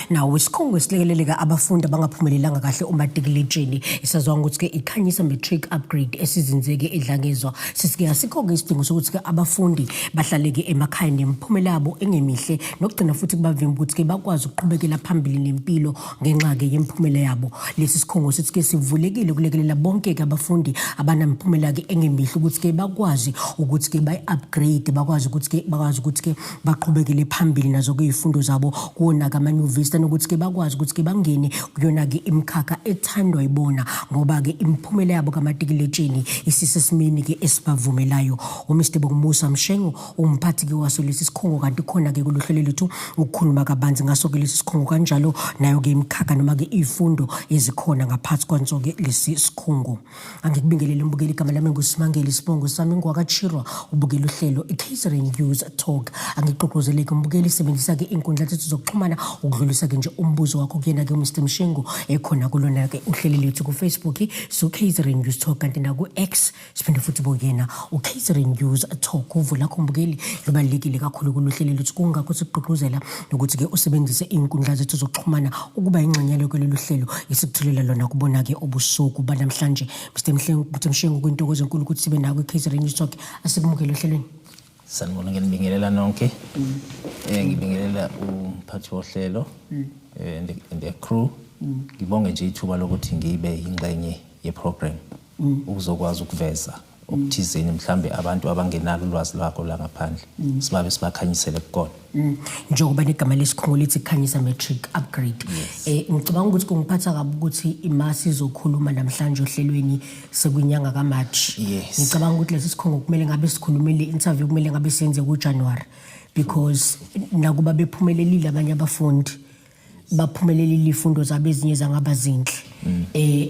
Nawo isikhungo esilekeleleka abafundi abangaphumelelanga kahle umatikuletsheni esaziwa ngokuthi-ke iKhanyisa Matric Upgrade esizinzeke eDlangezwa. Sisike asikho-ke isidingo sokuthi-ke abafundi bahlaleke emakhaya nemiphumela yabo engemihle nokugcina futhi kubavimba ukuthi-ke bakwazi ukuqhubekela phambili nempilo ngenxa-ke yemiphumela yabo. Lesi sikhungo sithi-ke sivulekile ukulekelela bonke-ke abafundi abanamiphumela-ke engemihle ukuthi-ke bakwazi ukuthi-ke bayi-upgrade, bakwazi ukuthi-ke bakwazi ukuthi-ke baqhubekele phambili nazo kuy'fundo zabo kuwona-ke amanyuvesi, nanokuthi-ke bakwazi ukuthi-ke bangene kuyona-ke imikhakha ethandwa yibona, ngoba-ke imiphumela yabo kamatikiletsheni isisesimeni-ke esibavumelayo. UMr Bongumusa Mshengu umphathi-ke waso lesi sikhungo, kanti khona-ke kuluhlelo lethu ukukhuluma kabanzi ngaso-ke lesi sikhungo, kanjalo nayo-ke imikhakha noma-ke iy'fundo ezikhona ngaphansi kwanso-ke lesi sikhungo. Angikubingelele mbukeli, igama lami nguSimangele, isibongo sami ngwakaChirwa, ubukela uhlelo i-KZN News Talk. Angigqugquzeleke umbukeli, sebenzisa-ke iy'nkundla zethu zokuxhumana ukudlulisa-ke nje umbuzo wakho kuyena-ke uMr Mshengu ekhona kulona-ke uhlelo lethu ku-Facebook so KZN News Talk, kanti naku-X siphinde futhi bokuyena u-KZN News Talk. Uvo lakho mbukeli lubalulekile kakhulu kuluhlelo lethu, kungakho sikugqugquzela nokuthi-ke usebenzise iy'nkundla zethu zokuxhumana ukuba ingxenye yalo kulolu hlelo esikuthulela lona kubona-ke ubusuku banamhlanje. Mr Mhlengu, Mr Mshengu, kwintokozo enkulu ukuthi sibe nawe kwi-KZN News Talk. Asikumukele ohlelweni. Sanibona, nginibingelela nonke. Ngibingelela umphathi wohlelo and the crew. Ngibonge nje ithuba lokuthi ngibe ingxenye ye-program ukuzokwazi ukuveza okuthizeni mhlambe abantu abangenalo ulwazi lwakho la ngaphandle, sibabe sibakhanyisele kukona. Njengoba negama lesikhungo lithi Khanyisa Matric Upgrade. Ngicabanga ukuthi kungiphatha kabi ukuthi imasi izokhuluma namhlanje ohlelweni sekwinyanga kaMarch. Ngicabanga ukuthi lesi sikhungo kumele ngabe sikhulumile, interview kumele ngabe siyenze kuJanuary, because nakuba bephumelelile abanye abafundi, baphumelelile ifundo zabo, ezinye zangaba zinhle,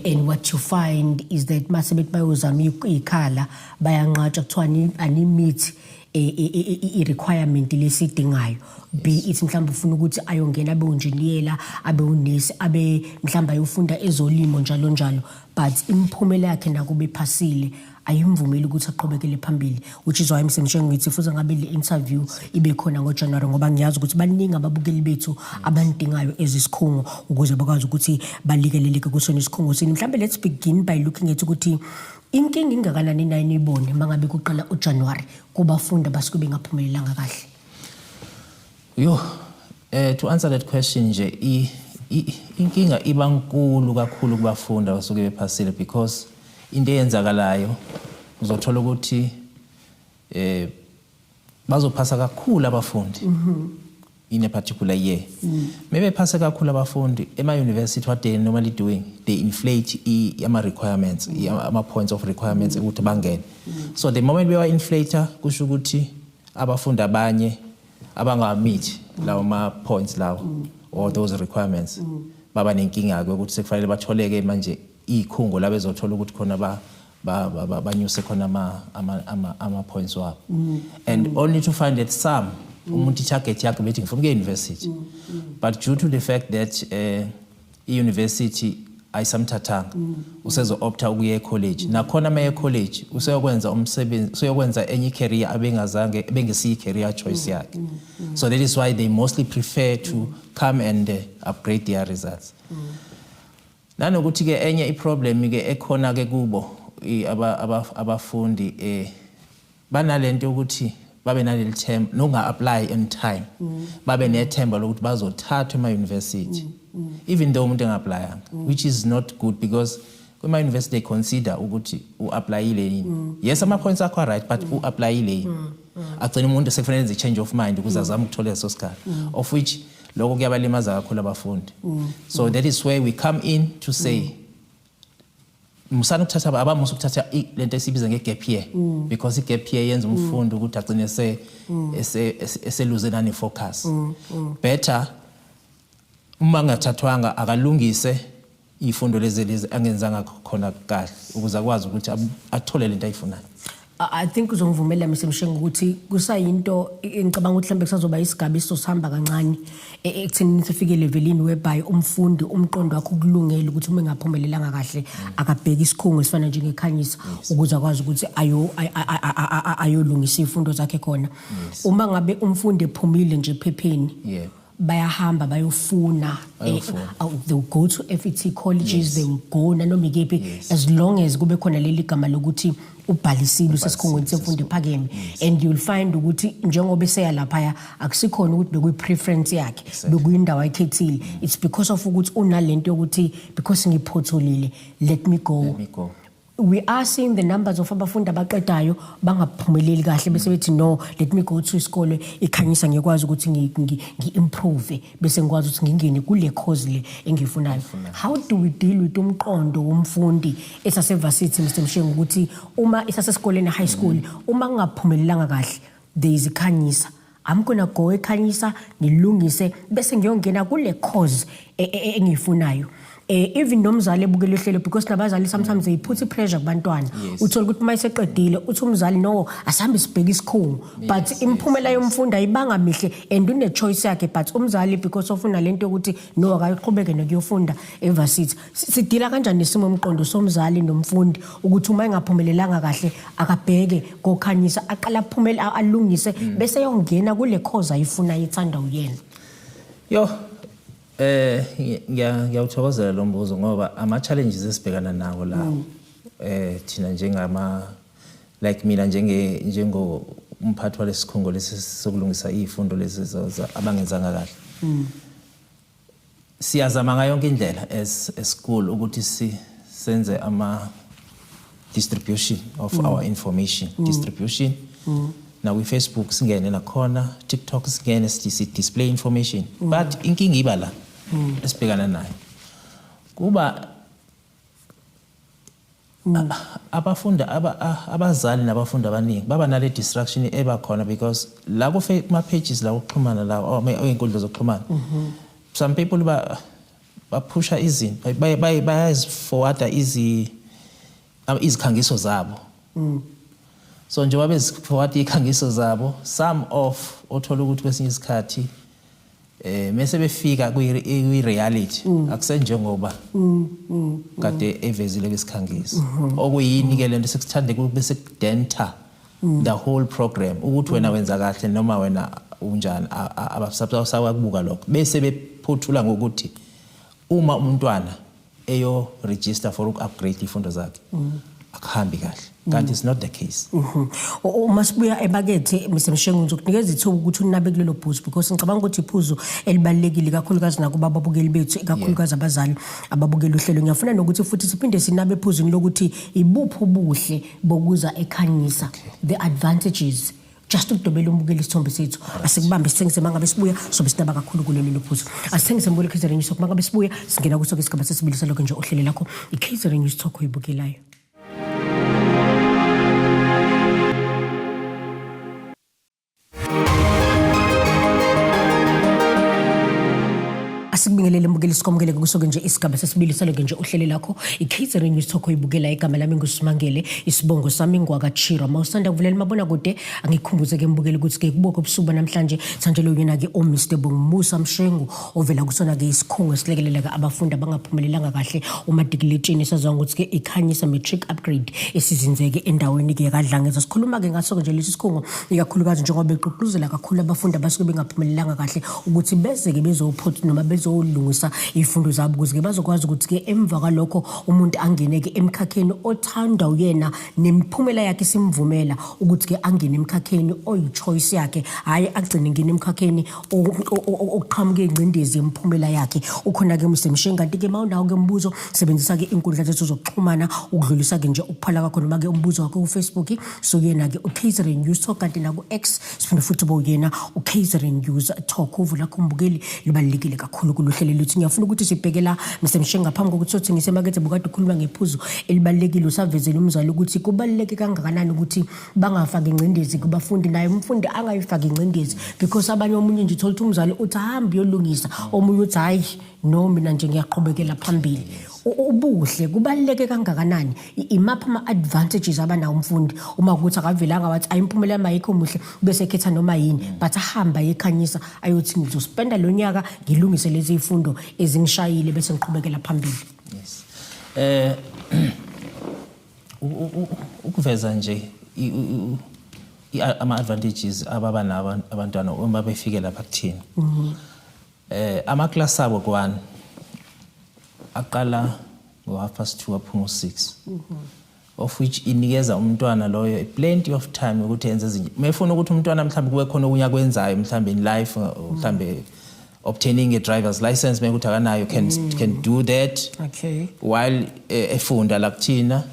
and what you find is that mase bethi bayozama ikhala, bayanqatshwa, kuthiwa ani-meet i-requirement lesidingayo, be it mhlawumbe ufuna ukuthi ayongena abe unjiniyela, abe unesi, abe mhlawumbe ayofunda ezolimo, njalo njalo, but imiphumela yakhe nakuba ephasile ayimvumeli ukuthi aqhubekele phambili, which is why msemshengu ngithi futhi ngabe le interview ibe khona ngoJanuary, ngoba ngiyazi ukuthi baningi ababukeli bethu abanidingayo ezisikhungo ukuze bakwazi ukuthi balikeleleke kusona isikhungo sini. Mhlawumbe let's begin by looking at ukuthi inkinga ingakanani nayo niyibone mangabe kuqala uJanuary kubafundi abasuke bengaphumelelanga kahle. Yo, to answer that question nje, inkinga iba nkulu kakhulu kubafundi abasuke bephasile, because into eyenzakalayo uzothola ukuthi bazophasa kakhulu abafundi in a particular year. Maybe phase kakhulu abafundi ema university, what they normally doing, they inflate ama requirements, ama points of requirements ukuthi bangene. So the moment bewa inflate, kusho ukuthi abafundi abanye abangameet lawo ma points lawo or those requirements baba nenkinga ke ukuthi sekufanele batholeke manje ikhungo la bezothola ukuthi khona ba banyuse khona ama points wabo, and only to find that some umuntu i-target yakhe bethi ngifuna ukuya university, but due to the fact that i-university ayisamthathanga, usezo-opta ukuya e-college. Nakhona uma e-college useyokwenza umsebenzi, useyokwenza enye i-career abengazange ebengesiyi career choice yakhe. So that is why they mostly prefer to come and upgrade their results. Nanokuthi ke enye iproblem ke ekhona ke kubo abafundi banalento ukuthi babe naleli themba nokunga apply in time, babe nethemba lokuthi bazothathwa ema university even though umuntu enga-applyanga, which is not good, because kuma university they consider ukuthi u-applyile yini. Yes, ama points akho are right, but u-applyile yini? Agcina umuntu sekufanele enze change of mind ukuze azame ukuthola leso sikhala, of which lokho kuyabalimaza kakhulu abafundi. So that is where we come in to say musana ukuthatha, abamusa ukuthatha lento esibiza nge-gap year, because i-gap year yenza umfundi ukuthi agcine eseluze nane focus. Better uma ngathathwanga akalungise izifundo lezi angenzanga khona kahle ukuze akwazi ukuthi athole lento ayifunayo. I think uzongivumela, Mr Mshengu, ukuthi kusayinto engicabanga ukuthi mhlawumbe kusazoba isigaba esizosihamba kancane ekutheni sifike levelini whereby umfundi umqondo wakhe ukulungela ukuthi uma engaphumelelanga kahle akabheki isikhungo esifana njengeKhanyisa ukuze akwazi ukuthi ayolungisa izifundo zakhe khona. Uma ngabe umfundi ephumile nje ephepheni, Bayahamba bayofuna, they will go to FET colleges, they will go nanoma ikephi, as long as kube khona leli gama lokuthi ubhalisile usesikhungweni semfundo ephakeme. And you'll find ukuthi njengoba eseya laphaya, akusikhona ukuthi bekuyi-preference yakhe, bekuyindawo ayikhethile. It's because of ukuthi unalento yokuthi because ngiphothulile, let me go. Let me go. We are seeing the numbers of abafundi abaqedayo bangaphumeleli kahle, bese bethi, "No, let me go to isikole iKhanyisa, ngiyakwazi ukuthi ngi-improve, bese ngikwazi ukuthi ngingene kule course le engiyifunayo." How do we deal with umqondo womfundi esase-varsity, Mr Mshengu, ukuthi uma esasesikoleni, high school, uma ngingaphumelelanga kahle, there is iKhanyisa, I'm gonna go eKhanyisa, ngilungise, bese ngiyongena kule course engiyifunayo? Even nomzali ebukela uhlelo, because nabazali sometimes they put pressure kubantwana. Uthola ukuthi uma eseqedile, uthi umzali, "No, asihambe sibheke isikhungo," but imiphumela yomfundi ayibanga mihle and une choice yakhe, but umzali, because of unalento yokuthi no, akaqhubeke nokuyofunda evarsity. Sidila kanjani nesimo omqondo somzali nomfundi ukuthi uma engaphumelelanga kahle, akabheke koKhanyisa, aqala aphumele, alungise, bese yongena kule course ayifuna, ithanda uyena? Yo, ngiyawuthokozela lo mbuzo, ngoba ama challenges esibhekana nawo la thina njengama, like mina njengo umphathi walesikhungo lesi sokulungisa izifundo lezi abangenzanga kahle, siyazama ngayo yonke indlela as a school ukuthi si senze ama distribution of our information, distribution na kwi Facebook singene, nakhona TikTok singene, si display information. But inkinga iba la esibhekana nayo kuba abafundi abazali nabafundi abaningi baba nale distraction eba khona, because la ku kuma pages la ukuxhumana la ey'nkundla zokuxhumana, some people ba baphusha izinto, bayaziforwarda izikhangiso zabo. So njengoba beziforwarda iy'khangiso zabo, some of othola ukuthi kwesinye isikhathi mase befika kwi-reality akusenjengoba kade evezile kwisikhangiso. Okuyini ke lento sekusithande bese kudenta the whole program, ukuthi wena wenza kahle noma wena unjani, abasakubuka lokho, bese bephuthula ngokuthi uma umntwana eyo register for uku-upgrade ifundo zakhe akuhambi kahle, kanti it's not the case. Uma sibuya emakethe, Mr Mshengu, ngizokunikeza ithuba ukuthi unabe kulelo phuzu, because ngicabanga ukuthi iphuzu elibalulekile kakhulukazi nakuba ababukeli bethu, ikakhulukazi abazali ababukela uhlelo. Ngiyafuna nokuthi futhi siphinde sinabe ephuzwini lokuthi ibuphi ubuhle bokuza eKhanyisa, the advantages, just ukudobela umbukeli isithombe sethu. Asikubambe sithengise, mangabe sibuya sobe sinaba kakhulu kulelo lophuzu. Asithengise, mbukeli KZN News Talk. Mangabe sibuya, singena kuso ke isigaba sesibili salokho nje uhlelo lakho i-KZN News Talk oyibukelayo. Asikubingelele, mbukeli, sikwamukele kusuke nje isigaba sesibili saloke nje uhlelo lakho i-KZN News Talk oyibukela. Igama lami nguSimangele, isibongo sami ngwakaChiro. Uma usanda kuvulela imabonakude, angikhumbuze-ke mbukeli ukuthi-ke kuboke ubusuku banamhlanje thanjelwe uyena-ke oMr Bongmusa Mshengu, ovela kusona-ke isikhungo esilekelela-ke abafundi abangaphumelelanga kahle umatikuletsheni, esaziwa ngokuthi-ke iKhanyisa Matric Upgrade, esizinzeke endaweni-ke yakaDlangeza. Sikhuluma-ke ngaso-ke nje lesi sikhungo, ikakhulukazi njengoba begqugquzela kakhulu abafundi abasuke bengaphumelelanga kahle ukuthi beze-ke bezophoth noma bezolungisa iy'fundo zabo, ukuze-ke bazokwazi ukuthi-ke emva kwalokho umuntu angene-ke emkhakheni othandwa uyena, nemiphumela yakhe isimvumela ukuthi-ke angene emkhakheni oyi-choice yakhe, hhayi agcine ngene emkhakheni okuqhamuke ingcindezi yemiphumela yakhe. Ukhona-ke Mr Mshengu. Kanti-ke uma unawo-ke umbuzo, sebenzisa-ke inkundla zethu zokuxhumana ukudlulisa-ke nje ukuphala kwakho noma-ke umbuzo wakho ku-Facebook, sokuyena-ke u-KZN News Talk, kanti naku-X siphinde futhi bowuyena u-KZN News Talk. Uvo lakho, umbukeli, lubalulekile kakhulu kuluhlelo lwethu. Ngiyafuna ukuthi sibheke la, Mr Mshengu, ngaphambi kokuthi sothengise emakethe, bukade ukhuluma ngephuzu elibalulekile, usavezela umzali ukuthi kubaluleke kangakanani ukuthi bangafaki ingcindezi kubafundi, naye umfundi angayifaki ingcindezi, because abanye, omunye nje uthola ukuthi umzali uthi hambe uyolungisa, omunye uthi hayi, no, mina nje ngiyaqhubekela phambili. Ubuhle kubaluleke kangakanani? Imaphi ama-advantages abanawo umfundi uma ukuthi akavelanga wathi ayimphumela yami ayikho muhle, bese ekhetha noma yini, but ahambe ayeKhanyisa, ayothi ngizospenda lo nyaka ngilungise lezi zifundo ezingishayile, bese ngiqhubekela phambili? Yes, ukuveza nje ama advantages ababa nabo abantwana uma befike lapha kuthina. Ama-class abo kwan aqala ngo-2:30, aphuma u-6, of which inikeza umntwana loyo plenty of time ukuthi enze ezinye. Mayefuna ukuthi umntwana mhlawumbe kube khona okunye akwenzayo, mhlawumbe in life, mhlawumbe obtaining a driver's license, mekuthi akanayo, can do that while efunda la kuthina,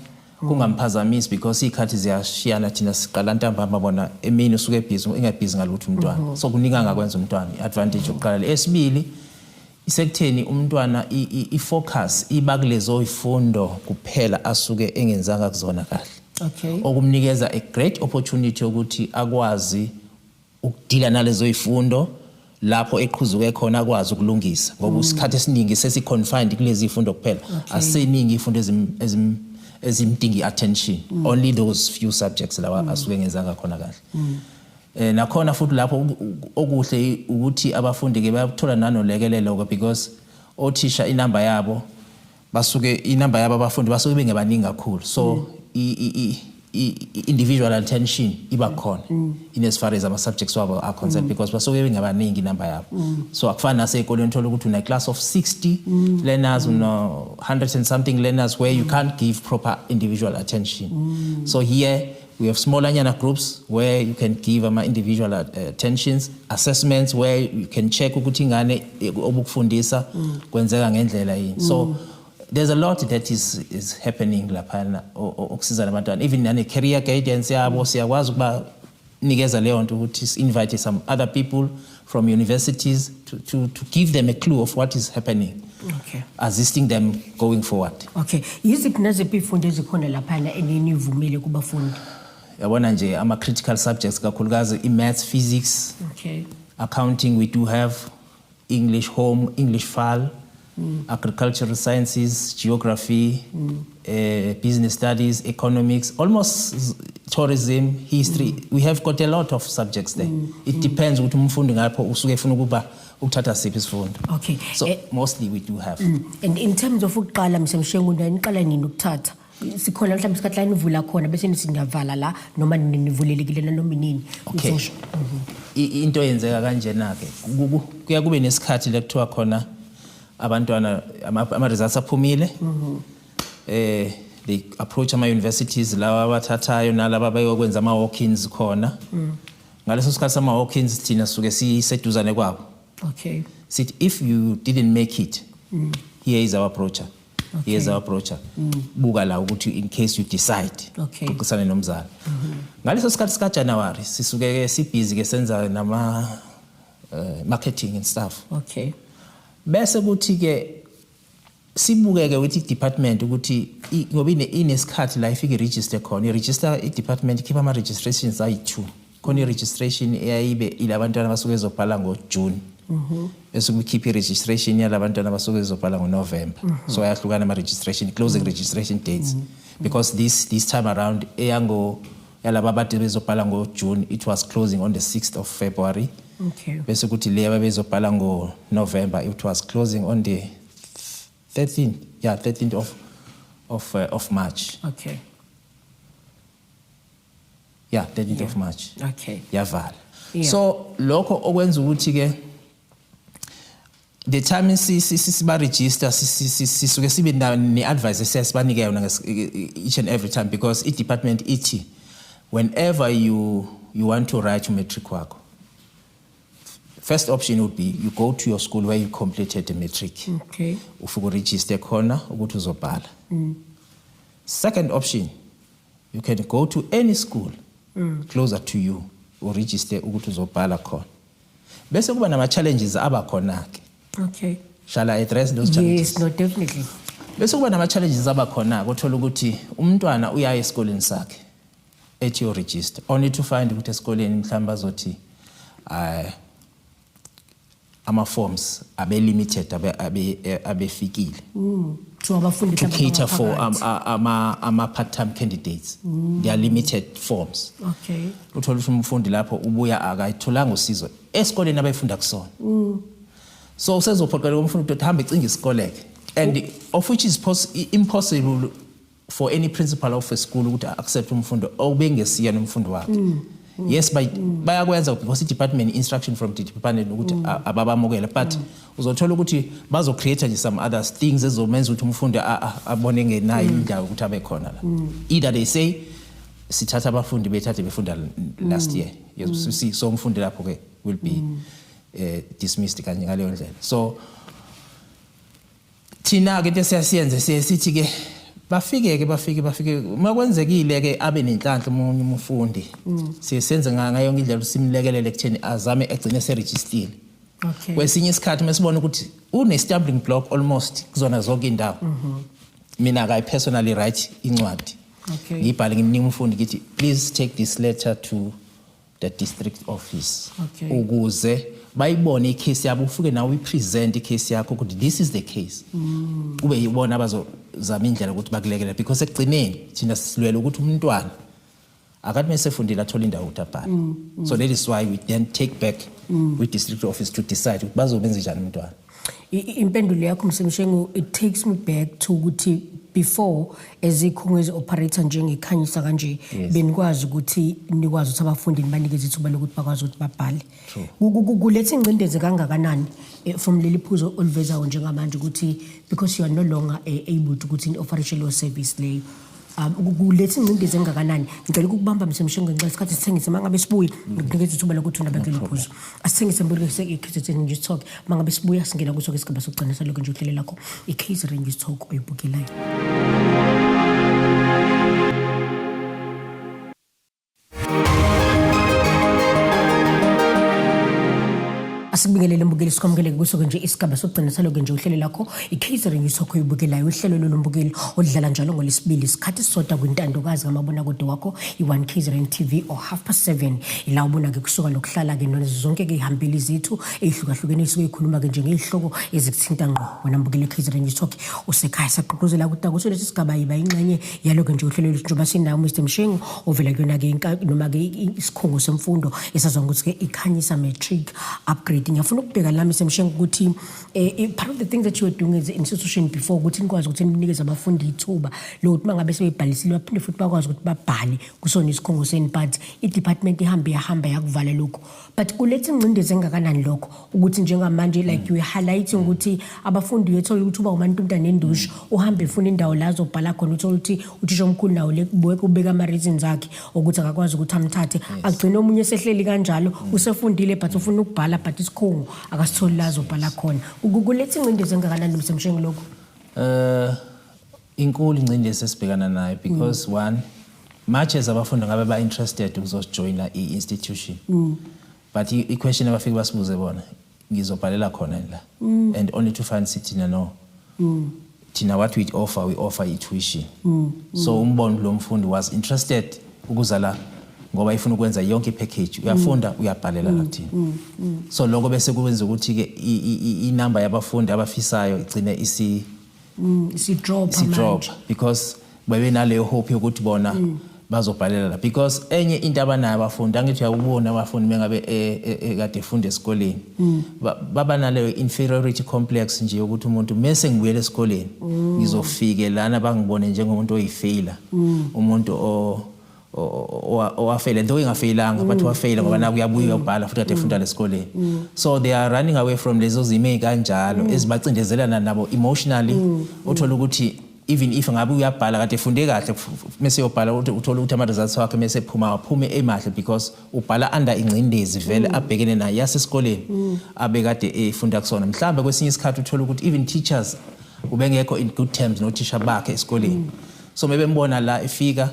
kungamphazamisi, because iy'khathi ziyashiyana. Thina siqala ntambama, bona emini usuke ebhizi, engabhizi ngalutho umntwana. So kuningi angakwenza umntwana. I-advantage yokuqala le. Esibili isekutheni umntwana i-focus iba kulezo yifundo kuphela asuke engenzanga kuzona kahle, okumnikeza a great opportunity yokuthi akwazi ukudila nalezo yifundo lapho eqhuzuke khona, akwazi ukulungisa, ngoba isikhathi esiningi sesi-confined kulezi zifundo kuphela. Aseningi ifundo ezimdinga i-attention, only those few subjects lawa asuke engenzanga khona kahle. Nakhona futhi lapho okuhle ukuthi abafundi ke bayathola nanolekelelo ke, because othisha inamba yabo basuke, inamba yabo abafundi basuke bengebaningi kakhulu, so individual attention iba khona in as far as ama subjects wabo are concerned, because basuke bengabaningi inamba yabo. So akufani nasey'koleni, uthola ukuthi une class of 60 learners, uno 100 and something learners, where you can't give proper individual attention. So here we have smaller nyana groups where you can give ama individual attentions, assessments where you can check ukuthi ingane obukufundisa kwenzeka ngendlela yini. So there's a lot that is happening laphana okusiza nabantwana, even nane career guidance yabo siyakwazi ukuba nikeza leyo nto, ukuthi invite some other people from universities to give them a clue of what is happening, assisting them going forward. Okay, yiziphi naziphi izifundo ezikhona laphana enenivumele kubafundi? Yabona nje, ama critical subjects, kakhulukazi i-maths, physics, accounting. We do have English Home, English File, agricultural sciences, geography, business studies, economics, almost tourism, history. We have got a lot of subjects there. It depends ukuthi umfundi ngapho usuke efuna ukuba ukuthatha siphi isifundo. So mostly we do have. And in terms of ukuqala, Mr Mshengu, niqala nini ukuthatha? Sikhona mhlawumbe isikhathi la nivula khona bese nithi niyavala la, noma nivulelekile nanoma inini? Okay. Uzosho. Into eyenzeka kanjena ke, kuya kube nesikhathi lekuthiwa khona abantwana ama results aphumile, they approach ama universities lawa abathathayo nalaba bayokwenza ama walk-ins khona. Ngaleso sikhathi sama walk-ins, thina suke siseduzane kwabo, sithi, "If you didn't make it, here is our brochure, here is our brochure, buka la ukuthi in case you decide." Xoxisane nomzali. Ngaleso sikhathi sika January sisuke ke sibhizi ke senza nama marketing and stuff. Bese kuthi ke sibukeke ukuthi i-department ukuthi ngoba inesikhathi la ifike i-register khona, i-register, i-department ikhipha ama-registrations ayi-two. Khona i-registration eyayibe ilabantwana abasuke bezobhala ngoJune, bese kukhipha i-registration yalabantwana abasuke bezobhala ngoNovember. So ayahlukana ama-registration closing registration dates, because this time around eyango yalaba abade bezobhala ngoJune, it was closing on the 6th of February. Bese kuthi le ababezobhala ngo-November, it was closing on the 13th, yeah, 13th of March. Yeah, 13th of March. Yavala. So lokho okwenza ukuthi ke the time siba register, sisuke sibe ne-advice esiyasibanike yona each and every time, because i-department ithi whenever you want to write umatric wakho, first option would be you go to your school where you completed the matric, ufike uregister khona ukuthi uzobhala. Second option, you can go to any school closer to you, uregister ukuthi uzobhala khona. Bese kuba nama challenges abakhona ke. Shall I address those challenges? Yes, no, definitely. Bese kuba nama challenges abakhona, uthola ukuthi umntwana uyaya esikoleni sakhe ethi yo register, only to find ukuthi esikoleni mhlawumbe bazothi ama forms abe limited, abe abefikile To abafundi to mhlawumbe cater for abangaphakathi. Ama part-time candidates. They are limited forms. Uthola ukuthi umfundi lapho ubuya akayitholanga usizo esikoleni abayifunda kusona, so usezophoqeleka umfundi ukuthi hambe ecinga isikole ke, and of which is impossible for any principal of a school ukuthi accept umfundi obengesiya nomfundi wakhe. Yes, bayakwenza because i-department, instruction from the department ukuthi ababamukele, but uzothola ukuthi bazo-create nje some other things ezizomenza ukuthi umfundi abone ngenayo indlela ukuthi abe khona la. Either they say sithatha abafundi bethathe befunda last year. Yes, so umfundi lapho ke will be dismissed kanye ngaleyo ndlela. So thina ke into esiyasiyenze, siye sithi ke bafike ke bafike bafike, uma kwenzekile ke abe nenhlanhla omunye umfundi, siye senze ngayo yonke indlela ukuthi simlekelele ekutheni azame egcine serejistile. Kwesinye isikhathi mesibona ukuthi une stumbling block almost kuzona zonke indawo, mina I personally write incwadi, ngibhale, ngimnika umfundi, ngithi please take this letter to the district office ukuze bayibone icase yabo, ufike nawe uyipresent icase yakho ukuthi this is the case, kube yibona abazozama indlela ukuthi bakulekelele, because ekugcineni thina silwela ukuthi umntwana akathi mesefundile athole indawo ukuthi abhale. So that is why we then take back with district office to decide ukuthi bazobenza njani umntwana. Impendulo yakho, Mr Mshengu, it takes me back to ukuthi before ezikhungo ezi-operate njengekhanyisa kanje, benikwazi ukuthi nikwazi ukuthi abafundi nibanikeze ithuba lokuthi bakwazi ukuthi babhale. Kuletha ingcindezi kangakanani from leli phuzo olivezayo njengamanje ukuthi because you are no longer able to ukuthi ni-offerishe leyo service leyo, kuletha ingcindezi engakanani? Ngicela ukukubamba, Mr Mshengu, ngenxa yesikhathi. Sithengise, uma ngabe sibuye ngikunikeza ithuba lokuthi unabeke leli phuzo. Asithengise, mbukeli i-KZN News Talk. Uma ngabe sibuya singena kuso-ke isigaba sokugcina salokho nje uhlelo lakho i-KZN News Talk oyibukelayo. Asikubingelele, mbukeli, sikwamukele kuso-ke nje isigaba sokugcina salokho nje uhlelo lakho i-KZN News Talk oyibukelayo, uhlelo lolumbukeli oludlala njalo ngolwesibili isikhathi esisodwa kwintandokazi kamabonakude wakho i-1 KZN TV or 7:30, ila ubona-ke kusuka lokuhlala-ke nazo zonke-ke iy'hambeli zethu ey'hlukahlukene ey'suke y'khuluma-ke njengey'hloko ezikuthinta ngqo wena mbukeli KZN News Talk usekhaya. Siyagqugquzela ukuthi nakuso lesi sigaba yiba ingxenye yalokho nje uhlelo lwethu, njengoba sinawo Mr Mshengu ovela kuyona-ke noma-ke isikhungo semfundo esaziwa ngokuthi-ke ikhanyisa Matric Upgrade. Ngiyafuna ukubheka la, Mr Mshengu, ukuthi part of the things that you were doing as an institution before ukuthi nikwazi ukuthi ninikeze abafundi ithuba lokuthi uma ngabe sebebhalisile baphinde futhi bakwazi ukuthi babhale kusona isikhungo seni, but i-department ihambe yahamba yakuvala lokho. But kuletha ingcindezi engakanani lokho ukuthi njengamanje, like you were highlighting ukuthi abafundi uyethola ukuthi uba umantunta nendusha, uhambe efuna indawo la azobhala khona, uthole ukuthi uthisha omkhulu nawo ubeka ama-reasons akhe ukuthi akakwazi ukuthi amthathe, agcine omunye esehleli kanjalo, usefundile but ufuna ukubhala, but isikhungo akasitholi la azobhala khona. Kuletha ingcindezi engakanani, Mr Mshengu, lokho? Inkulu ingcindezi esibhekana nayo because one, much as abafundi ngabe ba-interested ukuzojoyina i-institution, but i-question abafike basibuze bona, ngizobhalela khona la? And only to find sithi thina no, thina what we offer, we offer i-tuition. So umbono lo mfundi was interested ukuza la ngoba ifuna ukwenza yonke ipackage, uyafunda, uyabhalela la kuthina. So lokho bese kwenza ukuthi-ke inamba yabafundi abafisayo igcine isi Si-drop. Si-drop because bebenaleyo hope yokuthi bona bazobhalela la, because enye into abanayo abafundi, angithi uyakubona abafundi mengabe kade efunda esikoleni, baba naleyo inferiority complex nje yokuthi umuntu mese ngibuyela esikoleni ngizofike lana bangibone njengomuntu oyifailure, umuntu owafeyila into engafeyilanga, but wafeyila ngoba naku uyabuya uyobhala futhi kade efunda lesikoleni. So they are running away from lezo zimo ey'kanjalo ezibacindezelana nabo emotionally. Uthola ukuthi even if ngabe uyabhala, kade efunde kahle, mese uyobhala, uthola ukuthi ama-results wakhe mese ephuma aphume emahle because ubhala under ingcindezi vele abhekene nayo yasesikoleni abekade efunda kusona. Mhlawumbe kwesinye isikhathi uthola ukuthi even teachers, ubengekho in good terms nothisha bakhe esikoleni, so mebembona la efika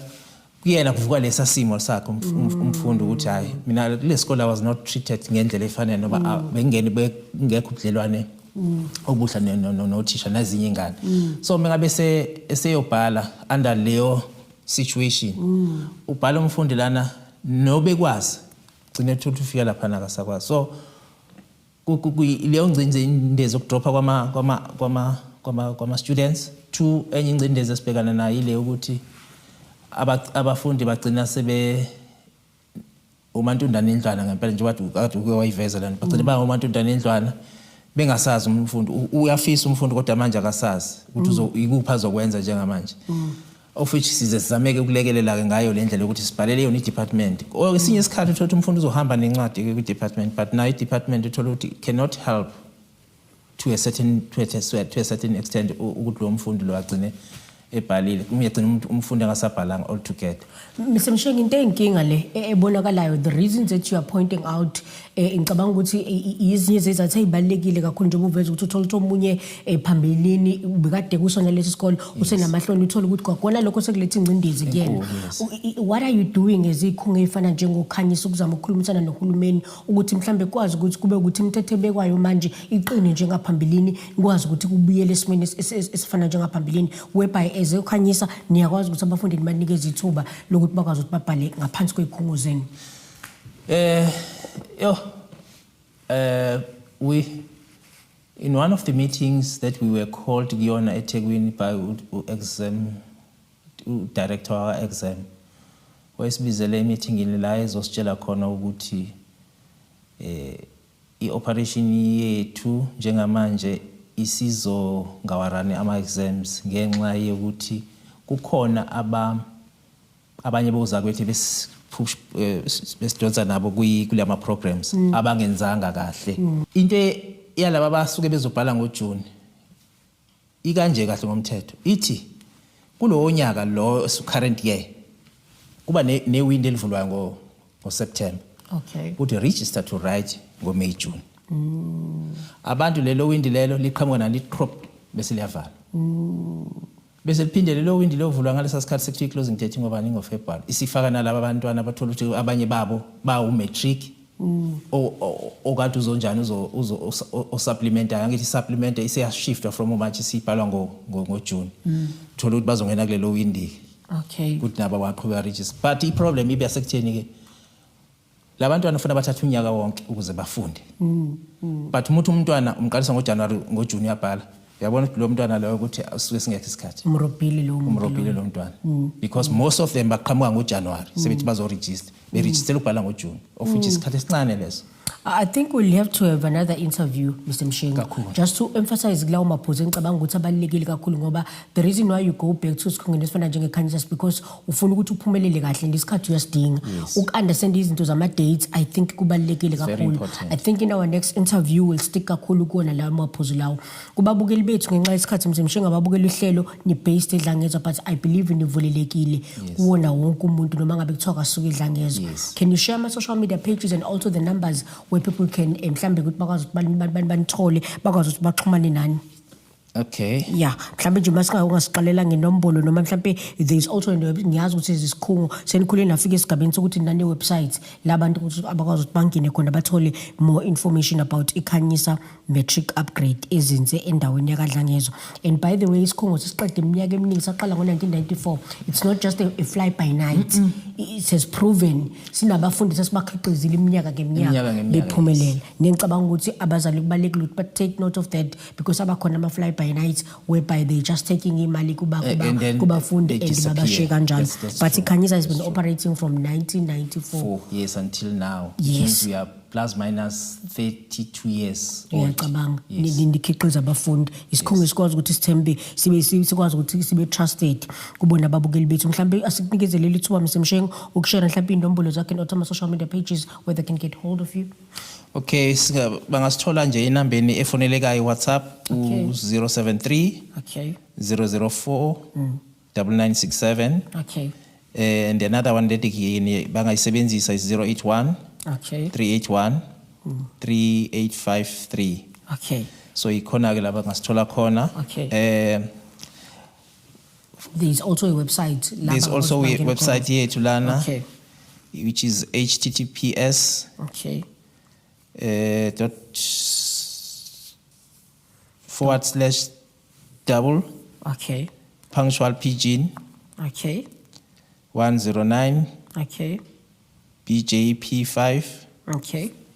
kuyena kuvuka lesa simo sakhe umfundi ukuthi hayi, mina kule sikole I was not treated ngendlela efanele, noma bengingene bengekho ubudlelwane obuhla nothisha nezinye ingane. So mengabe eseyobhala under leyo situation, ubhala umfundi lana nobekwazi gcine ethola ufika lapha akasakwazi. So leyo ngcindezi yokudropha kwama students. Two, enye ingcindezi esibhekana nayo ile ukuthi abafundi bagcina sebe umantundane endlwana ngempela, njengoba kade uke wayiveza lana, bagcina ba umantundane endlwana bengasazi. Umfundi uyafisa umfundi, kodwa manje akasazi ukuthi ikuphi azokwenza njengamanje. Of which size sizameke ukulekelela-ke ngayo le ndlela yokuthi sibhalele yona i-department. Or esinye isikhathi uthole ukuthi umfundi uzohamba nencwadi kwi-department, but nayo i-department uthole ukuthi cannot help to a certain extent ukuthi lo mfundi lo agcine ebhalile, uyagcina umfundi angasabhalanga altogether. Mr Mshengu, into eyinkinga le ebonakalayo, the reasons that you are pointing out, ngicabanga ukuthi ezinye zezathu ezibalulekile kakhulu, njengoba uveza ukuthi uthola ukuthi omunye phambilini ubekade kusona lesi sikole, usenamahloni, uthola ukuthi kwakona lokho sekuletha ingcindezi kuyena. Enkulu, yes. What are you doing ezikhungo ey'fana njengoKhanyisa ukuzama ukukhulumisana nohulumeni ukuthi mhlambe kwazi ukuthi kube ukuthi imithetho ebekwayo manje iqine njengaphambilini, ikwazi ukuthi kubuyele esimweni esifana njengaphambilini, whereby as eKhanyisa niyakwazi ukuthi abafundi nibanikeze ithuba lokuthi bakwazi ukuthi babhale ngaphansi kwey'khungo zenu? Yo, we, in one of the meetings that we were called kuyona eThekwini by exam director wa exam, wayesibizele emeetingini la ezositshela khona ukuthi i-operation yethu njengamanje isizongawarani ama-exams ngenxa yokuthi kukhona abanye bozakwethu besidonsa nabo kulama programs abangenzanga kahle. Into yalaba abasuke bezobhala ngoJune ikanje kahle ngomthetho, ithi kulowo nyaka lo current year kuba ne window elivulwayo ngo September ukuthi register to write ngo May, June. Abantu lelo windi lelo liqhamuka nali crop bese liyavala, bese liphinde lelo windi liyovulwa ngalesa sikhathi sekuthiwa i-closing date ngoba ningo-February. Isifaka nalaba abantwana abathola ukuthi abanye babo bawu-matric okade uzonjani osupplementayo, angithi i-supplement iseyashiftwa from uMarch isibhalwa ngoJune, thola ukuthi bazongena kulelo windi ukuthi nabo baqhubeka register. But i-problem ibe yasekutheni-ke labantwana ufuna bathathe unyaka wonke ukuze bafunde, but uma uthi umntwana umqalisa ngoJanuary, ngoJune uyabhala, uyabona ukuthi lo mntwana loyo ukuthi asuke singekho isikhathi. Umrobhile lowo muntu. Umrobhile lo mntwana, because most of them baqhamuka ngoJanuary sebethi bazoregister, beregister ukubhala ngoJune, of which isikhathi esincane leso. I think we'll have to have another interview, Mr. Mshengu. Kakhulu. Just to emphasize kulawo maphuzu engicabanga ukuthi abalulekile kakhulu, ngoba the reason why you go back to isikhungweni esifana njengeKhanyisa is because ufuna ukuthi uphumelele kahle, nesikhathi uyasidinga. Uku-understand izinto zama-dates, I think kubalulekile Very kakhulu. important. I think in our next interview we'll stick kakhulu kuwona lawo maphuzu lawo. Kubabukeli bethu, ngenxa yesikhathi, Mr. Mshengu, ababukeli uhlelo ni-based eDlangezwa, but I believe nivulelekile kuwona wonke umuntu noma ngabe kuthiwa kasuke eDlangezwa. Can you share ama-social media pages and also the numbers where people can mhlambe ukuthi bakwazi ukuthi banithole, bakwazi ukuthi baxhumane nani? Okay. Yeah, mhlambe nje masinga ungasiqalela ngenombolo, noma mhlambe there is also ngiyazi ukuthi isikhungo senikhule nafika esigabeni sokuthi nane website la bantu ukuthi abakwazi ukuthi bangene khona bathole more information about iKhanyisa Matric Upgrade ezinze endaweni yakaDlangezwa. And by the way, isikhungo sesiqede iminyaka eminingi, saqala ngo-1994. It's not just a fly by night. It has proven, sinabafundi sesibakhiqizile iminyaka ngeminyaka Iminyaka ngeminyaka, bephumelela. Ngicabanga ukuthi abazali kubalulekile ukuthi ba-take note of that, because abakhona ama-fly by night whereby they just taking imali And then kubafundi they and disappear. babashiye kanjalo. That's But true. iKhanyisa has been That's true. operating from 1994. 4 years until now. Which means we are plus minus 32 years old. Uyacabanga. Yes. Nikhiqiza abafundi, isikhungo esikwazi ukuthi sithembe, sibe sikwazi ukuthi sibe trusted kubona ababukeli bethu. Mhlambe asikunikeze leli thuba, Mr Mshengu, ukushare mhlambe inombolo zakhe and ama social media pages where they can get hold of you. Okay, bangasithola nje inambeni efonelekayo, WhatsApp u-073 004 9967. And another one that bangayisebenzisa is 081 381 3853. So ikhona ke la bangasithola khona. There is also a website la There's also a bangena website khona. yethu lana which is https dot forward slash double punctual pidgin 109 BJP5.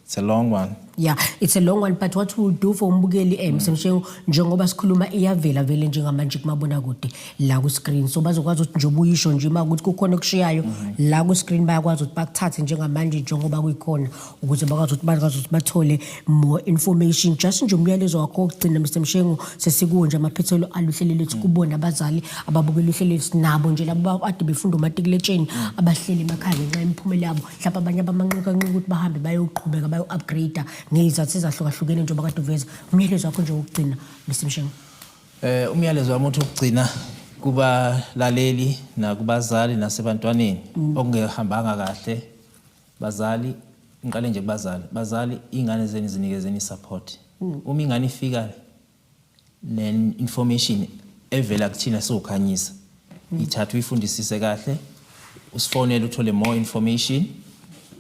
It's a long one. Yeah, it's a long one, but what we'll do for umbukeli, Mr Mshengu, njengoba sikhuluma iyavela vele njengamanje kumabonakude la ku-screen, so bazokwazi ukuthi njengoba uyisho nje, uma ukuthi kukhona okushiyayo la ku-screen, bayakwazi ukuthi bakuthathe njengamanje njengoba kuyikhona, ukuze bakwazi ukuthi bathole more information. Just nje umyalezo wakho wokugcina, Mr Mshengu, sesikuwo nje amaphethelo aluhlelo lethu, kubona abazali ababukela uhlelo lethu, nabo nje labo ade befunda umatikuletsheni abahleli emakhaya ngenxa yemiphumela yabo, mhlawumbe abanye abamanqikanqika ukuthi bahambe bayoqhubeka bayo-upgrade ngey'zathu ezahlukahlukene njengoba kade uveza. Umyalezo wakho nje wokugcina, Mr Mshengu. Umyalezo wami uthi ukugcina kubalaleli nakubazali nasebantwaneni okungehambanga kahle. Bazali, ngiqale nje kubazali. Bazali, ingane zenu zinikezeni support. Uma ingane ifika ne-information evela kuthina siwuKhanyisa, ithatha uyifundisise kahle, usifonele, uthole more information,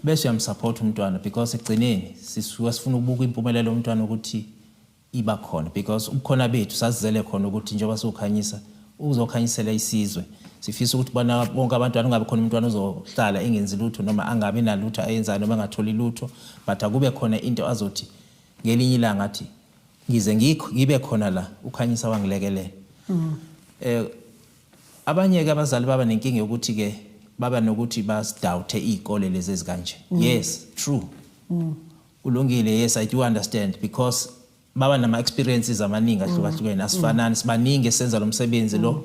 bese uyamsupport umntwana, because ekugcineni sisuka sifuna ukubuka impumelelo yomntwana ukuthi iba khona, because ubukhona bethu sazizele khona ukuthi njengoba siwuKhanyisa uzokhanyisela isizwe, sifisa ukuthi bona bonke abantwana, kungabi khona umntwana ozohlala engenzi lutho noma angabi nalutho ayenzayo noma engatholi lutho, but akube khona into azothi ngelinye ilanga athi, "Ngize ngikho ngibe khona la, uKhanyisa wangilekelela." Abanye ke abazali baba nenkinga yokuthi ke baba nokuthi basidoubte izikole lezi ezikanje. Yes, true, kulungile. Yes, I do understand, because baba nama experiences amaningi ahlukahlukene. Asifanani, sibaningi esenza lo msebenzi lo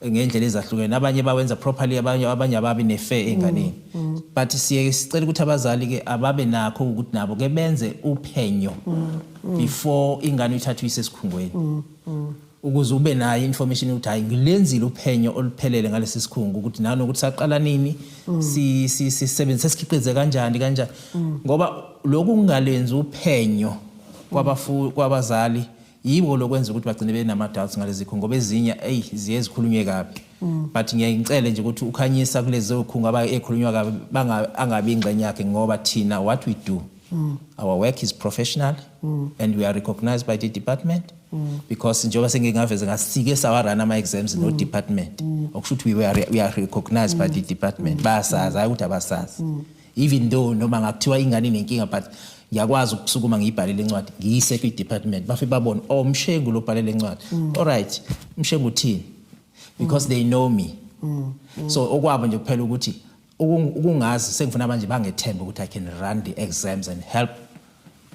ngendlela ezahlukene. Abanye bawenza properly, abanye ababi nefair enganeni, but siye sicela ukuthi abazali ke ababe nakho ukuthi nabo ke benze uphenyo before ingane uyithathe uyise esikhungweni, ukuze ube nayo information ukuthi, hayi, ngilenzile uphenyo oluphelele ngalesi sikhungo, ukuthi nanokuthi saqala nini, si si sisebenzise, sikhiqize kanjani kanjani, ngoba lokhu kungalenzi uphenyo kwabazali yibo lokwenza ukuthi bagcine benama doubts ngalezi zikhungo, ngoba ezinye, ey, ziye zikhulunywe kabi. But ngiyaye ngicele nje ukuthi uKhanyisa kulezi zikhungo aba ekhulunywa kabi angabi ingxenye yakhe, ngoba thina what we do, our work is professional and we are recognized by the department, because njengoba sengingaveze ngasike sawarun ama-exams no department, okusho ukuthi we are recognized by the department. Bayasazi, hayi ukuthi abasazi, even though noma ngakuthiwa ingane inenkinga, but ngiyakwazi ukusukuma ngiyibhalele incwadi, ngiyise kwi-department, bafike babone, "Oh, Mshengu lo bhalele incwadi. Alright, Mshengu uthini?" Because they know me. So okwabo nje kuphela ukuthi ukungazi, sengifuna manje bangethembe ukuthi I can run the exams and help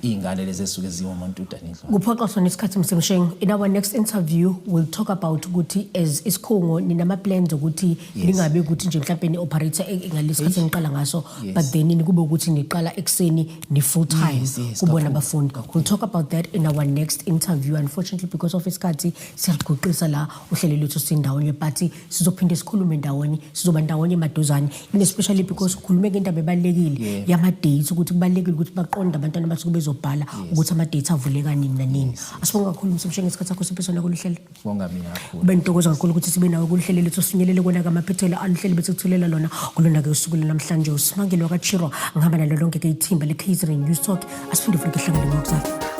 iy'ngane lezi ezisuke ziwomantuta nendlwana. Kuphoqa sona isikhathi, Mr Mshengu. In our next interview we'll talk about ukuthi as isikhungo ninama-plans ukuthi ningabe ukuthi nje mhlawumbe ni-operate ngalesi sikhathi engiqala ngaso, but then kube ukuthi niqala ekuseni ni-full time kubona abafundi. We'll talk about that in our next interview. Unfortunately, because of isikhathi, siyaliguqisa la uhlelo lwethu sindawonye, but sizophinde sikhulume ndawonye, sizoba ndawonye maduzane, and especially because ukhulume ngendaba ebalulekile yama-dates, ukuthi kubalulekile ukuthi baqonde abantwana basuke bezobhala ukuthi ama-dates avuleka nini nanini. Asibonge kakhulu, Mr Mshengu, isikhathi sakho siphe sona kolu hlelo. Bonga mina kakhulu. Kube ntokozo kakhulu ukuthi sibe nawe kuluhlelo lethu. Sifinyelele kona kamaphethelo aluhlelo bese kuthulela lona kulona-ke usuku lanamhlanje. Usimangele wakaChirwa, ngihamba nalo lonke-ke ithimba le-KZN News Talk. Asiphinde futhi kuhlangane ngokuzayo.